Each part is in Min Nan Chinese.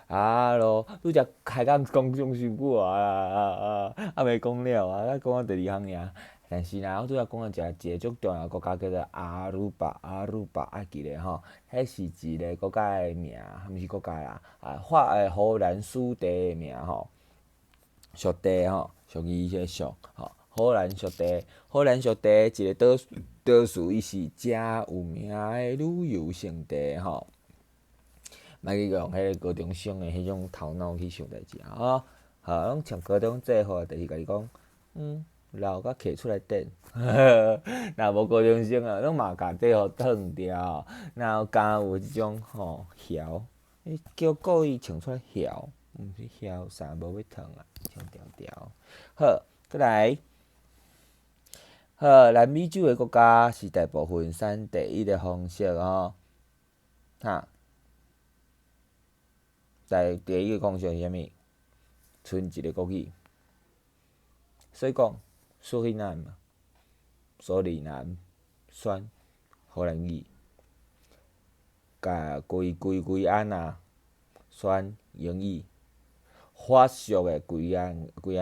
啊囉，拄才開講講傷久啊啊啊，猶未講了啊，才講到第二項爾。但是若我拄才講的一個足重要國家叫做阿魯巴，阿魯巴愛記咧吼，彼是一個國家的名，毋是國家啦，啊法荷蘭屬地的名吼，屬地吼，屬於彼個屬吼，荷蘭屬地，荷蘭屬地一個島島嶼，伊是誠有名的旅遊勝地吼。莫去用彼個高中生的彼種頭腦去想代誌啊！吼，攏穿高中制服，就是共你講，老甲揢出來電，若無高中生啊，攏嘛共制服脫掉，若有敢有這種吼囂，你叫故意穿出來囂，毋是囂衫無欲脫啊，穿條條。好，閣來，好，南美洲的國家是大部分選第一个方式吼，哈。第一个方式是啥物？賰一个國語。所以講，蘇里南嘛，蘇里南選荷蘭語，共規規圭亞那選英語，法屬的圭亞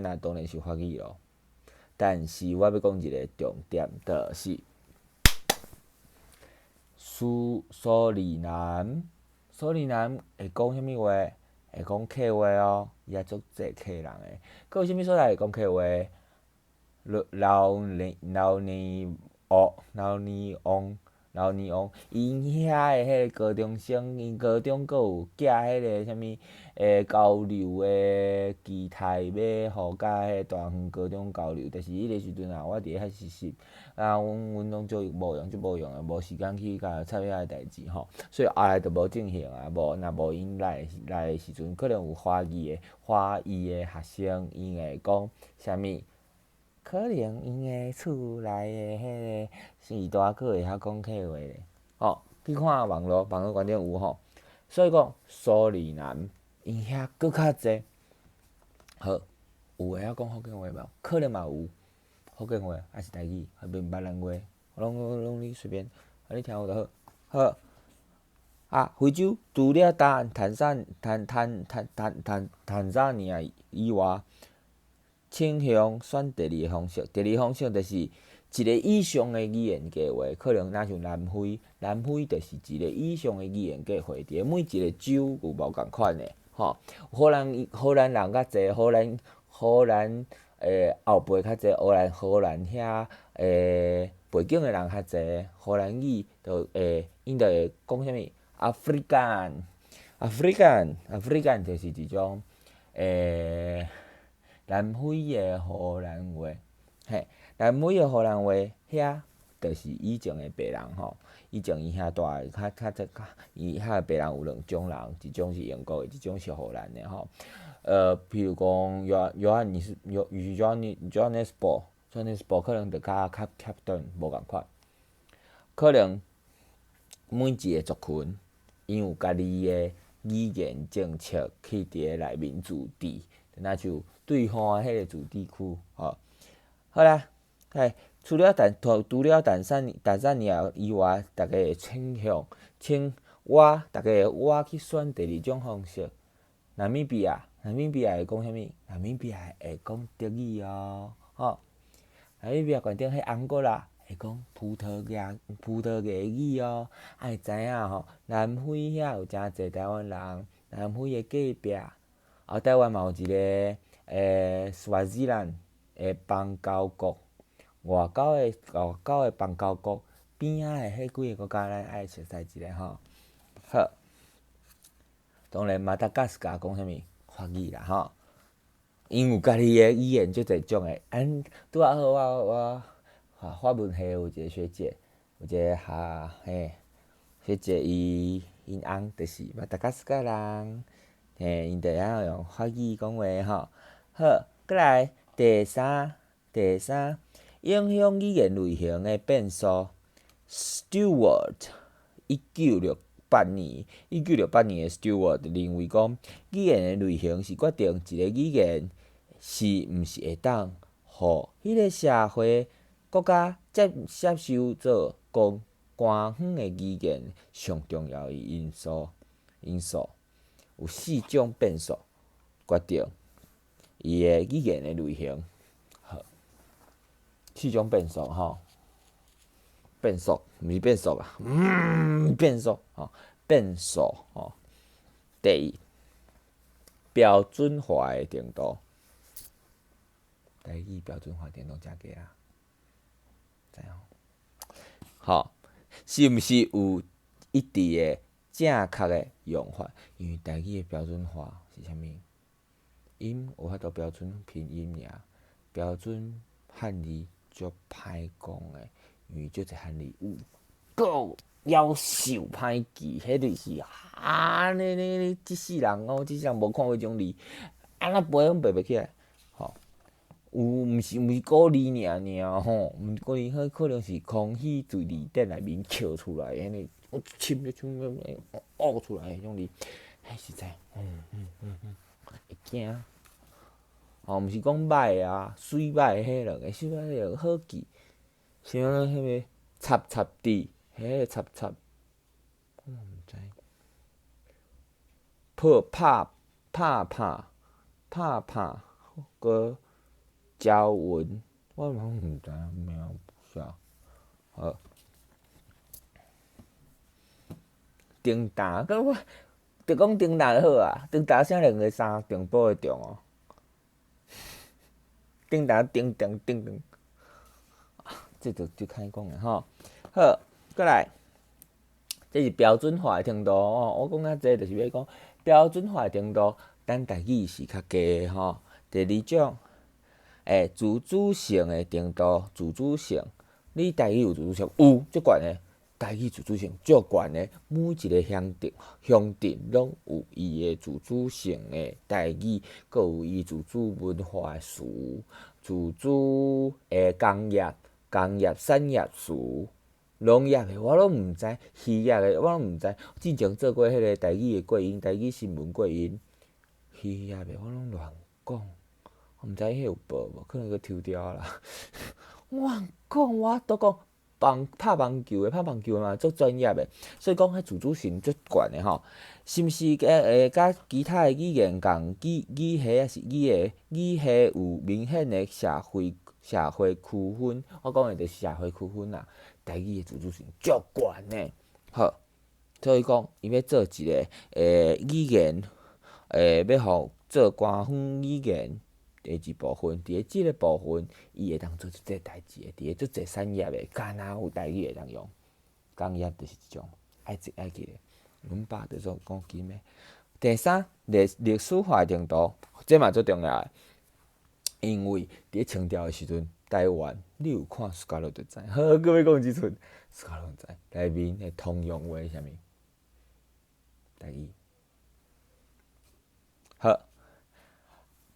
那當然是法語囉。但是我欲講一个重點，就是蘇里南，蘇里南會講啥物話？會講客話哦，伊也足濟客人的。閣有啥物所在會講客話？老年老年哦，老年翁，老年翁，𪜶遐的彼个高中生，𪜶高中閣有寄彼个啥物交流的機台欲予佮彼个大園高中交流，但是彼个時陣啊，我佇咧遐實習，啊，阮攏足無閒，足無閒的，無時間去共插遐個代誌吼，所以後來就無進行啊，無若無𪜶來的時陣，可能有華裔的學生，𪜶會講啥物？可能𪜶的厝內的彼個序大閣會曉講客話咧，吼，去看網路，網路懸頂有吼。所以講蘇里南𪜶遐閣較濟，好，有會曉講福建話無？可能嘛有福建話，抑是台語，抑是閩南話，攏你隨便，啊你聽有就好。好，啊，非洲除了坦坦桑坦坦坦坦坦坦桑尼亞以外，傾向選第二個方式。第二個方式就是一個以上的語言計劃，可能若像南非，南非就是一個以上的語言計劃，佇每一個州有無仝款的，吼。荷蘭人較濟，荷蘭後輩較濟，荷蘭遐背景的人較濟，荷蘭語就會𪜶就會講啥物？Afrikaans，Afrikaans，Afrikaans 就是一種南非的荷蘭話，嘿，南非的荷蘭話，遐就是以前的白人吼，以前伊遐蹛較較濟較，伊遐白人有兩種人，一種是英國的，一種是荷蘭的吼。譬如講約約翰尼斯約約翰尼約翰尼斯堡，約翰尼斯堡可能就佮開普敦無仝款，可能每一个族群，𪜶有家己的語言政策去佇咧內面自治，若像對岸彼个自治區，吼。好啦，嘿，除了坦桑尼亞以外，逐家會傾向，請我逐家會我去選第二種方式。納米比亞，納米比亞會講啥物？納米比亞會講德語哦，吼。納米比亞懸頂彼安哥拉會講葡萄牙語哦。愛知影吼，南非遐有誠濟台灣人，南非的隔壁，啊，台灣嘛有一个斯瓦濟蘭的邦交國，外交的邦交國邊仔的彼幾个國家，咱愛熟悉一下吼。好，當然馬達加斯加講啥物？法語啦吼。𪜶有家己的語言足濟種的，按拄仔好我法文系有一個學姐，有一個哈嘿學姐伊𪜶翁就是馬達加斯加人，嘿，𪜶就會曉用法語講話吼。好，閣來第三，影響語言類型的變數，Stewart 1968年，1968年的 Stewart 認為講，語言的類型是決定一个語言是毋是會當予彼个社會國家接受做官方的語言上重要的因素。有四種變數決定伊的語言的類型。好，四種變數吼，變數，毋是變數啊，變數吼，變數吼。第一，標準化的程度，台語標準化程度誠低啊，知影？吼，是毋是有一致的正確的用法？因為台語的標準化是啥物？𪜶有法度標準拼音爾，標準漢字足歹講的，因為足濟漢字有夠夭壽歹記，彼就是按呢呢，這世人哦，這世人無看過這種字，按怎背攏背袂起來，吼。有毋是古字爾爾吼，毋是古字，彼可能是康熙字典內面抾出來，彼个深咧深咧挖出來彼種字，彼實在，會驚。吼，毋是講歹啊，媠歹彼兩个，媠歹兩个好記，像彼个插插字，彼个插插，我嘛毋知。破拍拍拍拍拍閣交文，我嘛毋知影名啥。好，叮當，佮我就講叮當就好啊，叮當啥兩个三重埔的重哦。叮當叮當叮當，這就足歹講的吼。好，過來，這是標準化的程度哦。我講較濟就是欲講標準化的程度，咱台語是較低的吼。第二種，自主性的程度，自主性，你台語有自主性？有，足懸的。台語自主性足懸的，每一个鄉鎮鄉鎮攏有伊的自主性的台語，閣有伊自主文化的詞，自主的工業、工業產業詞，農業的我攏毋知，漁業的我攏毋知。之前做過彼個台語的過音，台語新聞過音，漁業的我攏亂講，我毋知彼有報無，可能閣抽掉啦。亂講，我都講。網拍網球的，拍網球的嘛足專業的，所以講彼自主性足懸的吼。是毋是佮其他的語言仝語語系抑是語言語系有明顯的社會區分？我講的就是社會區分啦。台語的自主性足懸的，好，所以講伊欲做一个語言，欲予做官方語言的一部分，佇咧這个部分，伊會當做足濟代誌的，佇咧足濟產業的，敢若有台語會當用。工業就是一種愛愛記的。阮爸就做講金的。第三，歷歷史化程度，這嘛足重要的，因為佇咧清朝的時陣，台灣你有看斯卡羅就知，好，閣欲講一出，斯卡羅知，內面的通用話是啥物？台語。好。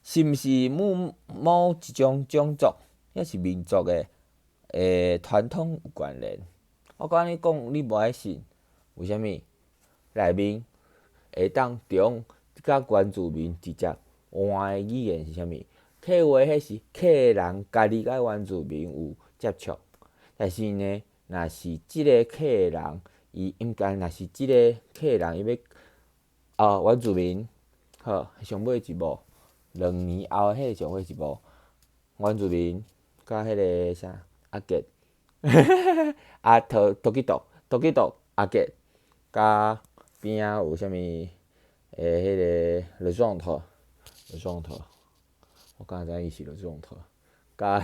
是毋是某某一種種族，抑是民族的傳統有關聯？我按呢講，你無愛信，為啥物？內面會當中佮原住民直接換的語言是啥物？客話彼是客人家己佮原住民有接觸，但是呢，若是這个客人，伊應該若是這个客人伊欲哦原住民，好，上尾一幕。兩年後，彼個上尾一幕，原住民佮彼个啥阿杰，阿托托基多，托基多阿杰，佮邊仔有啥物？彼个羅壯頭，羅壯頭，我敢知影伊是羅壯頭，佮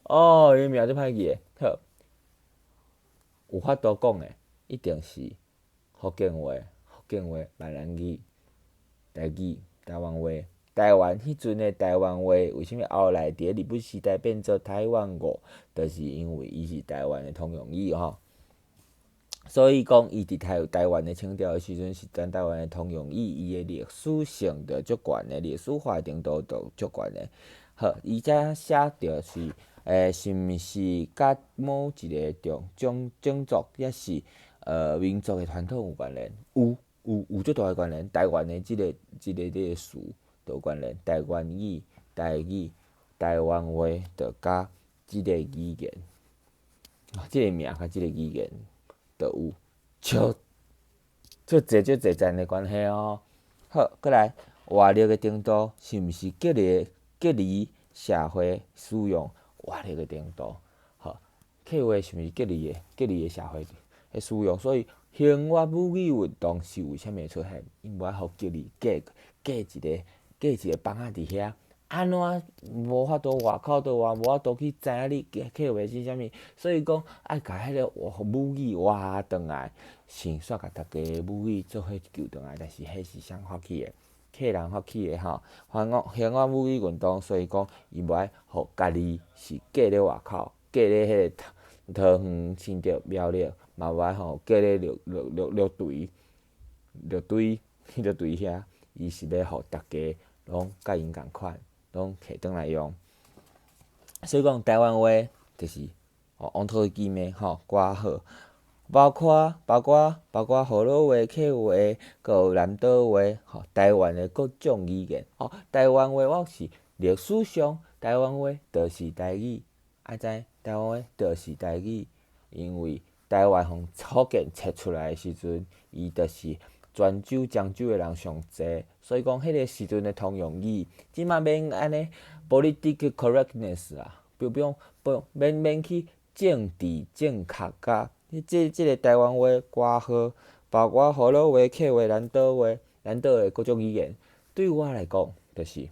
哦，伊名足歹記的，好，有法度講的，一定是福建話、福建話、閩南語。台語、台灣話、台灣彼陣的台灣話，為啥物後來佇咧日本時代變做台灣語？就是因為伊是台灣的通用語吼。所以講，伊佇台台灣的清朝的時陣是咱台灣的通用語，伊的歷史性就足懸的，歷史化程度就足懸的。好，伊遮寫著是，是毋是佮某一个種種種族，抑是民族的傳統有關聯？有。有有足大的關聯，台灣的這個詞就有關聯，台灣語、台語、台灣話，就佮這个語言，這个名佮這个語言，就有相足濟足濟層的關係哦。好，閣來活力的程度是毋是隔離社會使用活力的程度？好，客話是毋是隔離的社會的使用？所以興越母語運動是為啥物會出現？𪜶無愛予隔離隔一個枋仔佇遐，按怎無法度外口的話，無法度去知影你客話是啥物？所以講愛共彼個母語活轉來，先煞共逐家母語做伙救轉來，但是彼是啥發起的？客人發起的吼，興越母語運動，所以講伊無愛予家己是隔咧外口，隔咧彼個桃園、新竹、苗栗，嘛無愛予隔咧綠堆遐，伊是欲予逐家攏佮𪜶仝款，攏提轉來用。所以講台灣話就是哦，entre guillemets 吼，掛號，包括河洛話、客話，閣有南島話，吼，台灣的各種語言，吼，台灣話我是歷史上台灣話就是台語，愛知台灣話就是台語，因為台灣從福建切出來的時陣，伊就是泉州、漳州的人上濟，所以講彼個時陣的通用語，這馬免按呢 political correctness 啊，不用不免去政治正確佮，這個台灣話掛號，包括河洛話、客話、南島話、南島的各種語言，對我來講，就是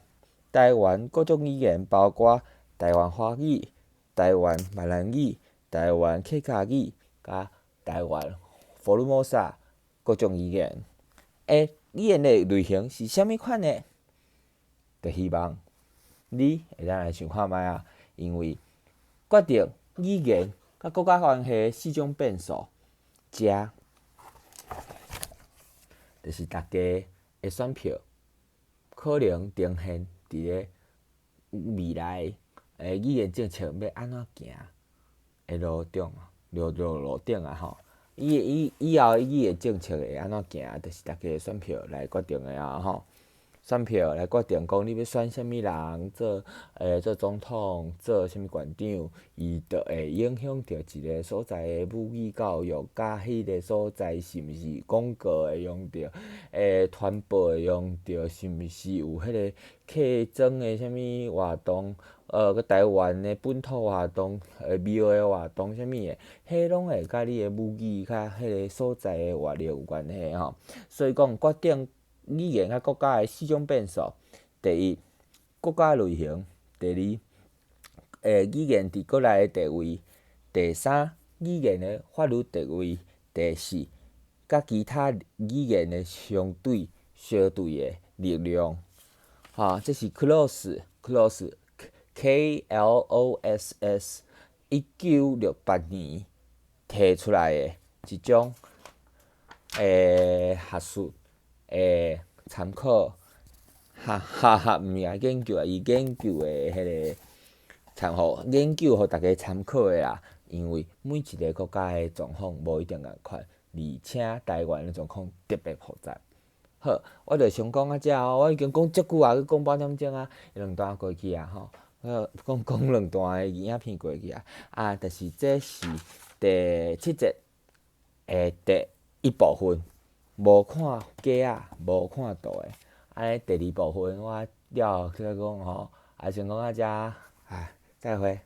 台灣各種語言，包括台灣華語、台灣閩南語、台灣客家語，佮台灣福爾摩沙各種語言。語言的類型是啥物款的？就希望你會當來想看覓啊，因為決定語言佮國家關係四種變數，遮就是逐家的選票可能呈現佇咧未來的語言政策欲按怎行的路頂，路頂啊吼！以後語言政策會按怎行，就是逐家的選票來決定的啊吼！選票來決定講你欲選啥物人做總統，做啥物縣長，伊就會影響著一個所在的母語教育，佮彼個所在是毋是廣告會用著，傳播會用著，是毋是有彼個客莊的啥物活動，閣台灣的本土活動，廟的活動啥物的，彼攏會佮你的母語佮彼個所在的活力有關係吼。所以講決定語言佮國家的四種變數：第一，國家類型；第二，語言佇國內的地位；第三，語言的法律地位；第四，佮其他語言的相對的力量。吼，這是 Kloss K L O S S 1968年提出來的一種學術的參考，哈哈哈，毋是啊，研究啊，伊研究的彼個參考研究，予逐家參考的啦。因為每一個國家的狀況無一定仝款，而且台灣的狀況特別複雜。好，我就先講到遮哦，我已經講足久啊，閣講半點鐘啊，兩段過去啊吼，講講兩段的影片過去啊，啊，但是這是第七節的第一部分，無看格仔，無看圖的，按呢第二部分我了後閣講吼，啊，先講到遮，啊，再會。